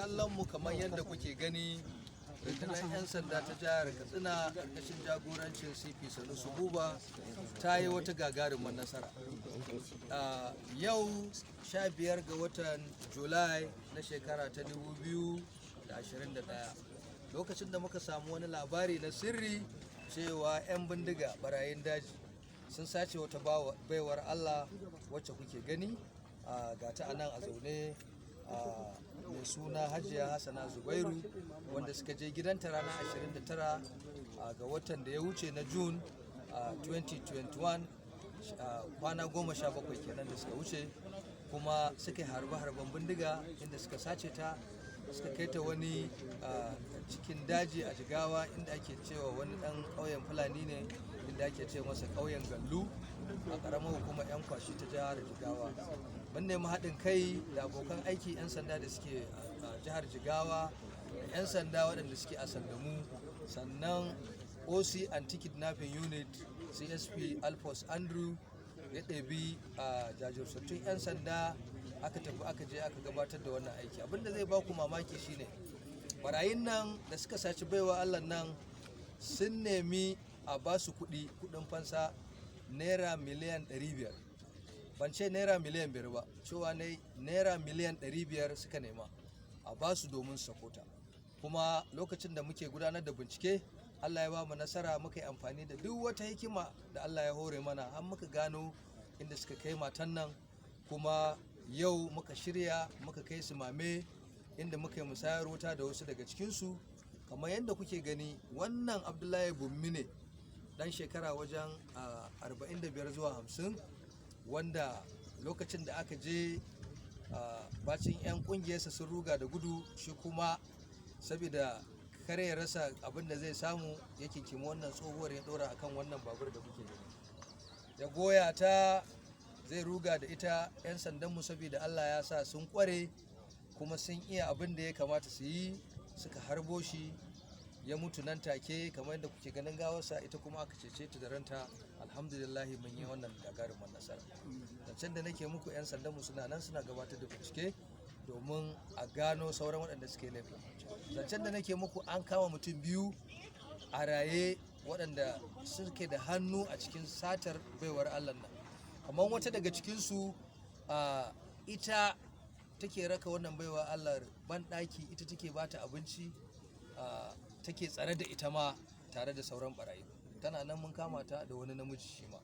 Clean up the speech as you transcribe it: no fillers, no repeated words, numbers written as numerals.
Kallon mu, kamar yadda kuke gani, rundunar 'yan sanda ta jihar Katsina ƙarƙashin jagorancin CP Sanusi Buba ta yi wata gagarumar nasara. Yau 15 ga watan Julai na shekara ta 2021, lokacin da muka samu wani labari na sirri cewa 'yan bindiga barayin daji sun sace wata baiwar Allah wacce kuke gani ga ta anan a zaune, mai suna Hajiya Hassana Zubairu, wanda suka je gidanta ranar 29 ga watan da ya wuce na June 2021, kwana 17 kenan da suka wuce, kuma suka yi harbe-harben bindiga inda suka sace ta, suka kai ta wani cikin daji a Jigawa, inda ake cewa wani dan ƙauyen Fulani ne, inda ake ce masa ƙauyen Gallu a ƙaramar hukumar 'Yan Kwashi ta jihar Jigawa. Mun nemi haɗin kai da abokan aiki 'yan sanda da suke a jihar Jigawa da 'yan sanda waɗanda suke a Sandamu, sannan OC Anti-Kidnapping Unit, CSP Alphonse Andrew, ya ɗebi a jajirtattun 'yan sanda, aka tafi aka je aka gabatar da wannan aiki. Abinda zai ba ku mamaki shine barayin nan da suka saci baiwa Allah nan sun nemi a ba su kuɗi, kuɗin fansa naira miliyan 500. Ban ce naira miliyan 5 ba, cewa ne naira miliyan 500 suka nema a ba su domin su sako ta. Kuma lokacin da muke gudanar da bincike, Allah ya ba mu nasara, muka yi amfani da duk wata hikima da Allah ya hore mana har muka gano inda suka kai matan nan. Kuma yau muka shirya muka kai su mame, inda muka yi musayar wuta da wasu daga cikinsu. Kamar yadda kuke gani, wannan Abdullahi Bummi ne, dan shekara wajen 45 zuwa 50, wanda lokacin da aka je, bacin 'yan kungiyarsa sun ruga da gudu, shi kuma saboda kare ya rasa abin da zai samu, ya kinkimi wannan tsohuwar ya dora akan wannan babur da kuke gani, ya goya ta zai ruga da ita. 'Yan sandanmu, saboda Allah ya sa sun kware kuma sun iya abin da ya kamata su yi, suka harbo shi, ya mutu nan take kamar yadda kuke ganin gawarsa. Ita kuma aka cece ta da ranta. Alhamdulillah, mun yi wannan gagarumin nasara. Zancen da nake muku, 'yan sandanmu suna nan suna gabatar da bincike domin a gano sauran waɗanda suke laifin. Zancen da nake muku, an kama mutum biyu a raye waɗanda suke da hannu a cikin satar baiwar Allah nan. Kamar wata daga cikinsu, ita take raka wannan baiwa Allah ban ɗaki, ita take bata abinci, take tsare da ita ma tare da sauran barayi. Tana nan mun kama ta da wani namiji shi ma.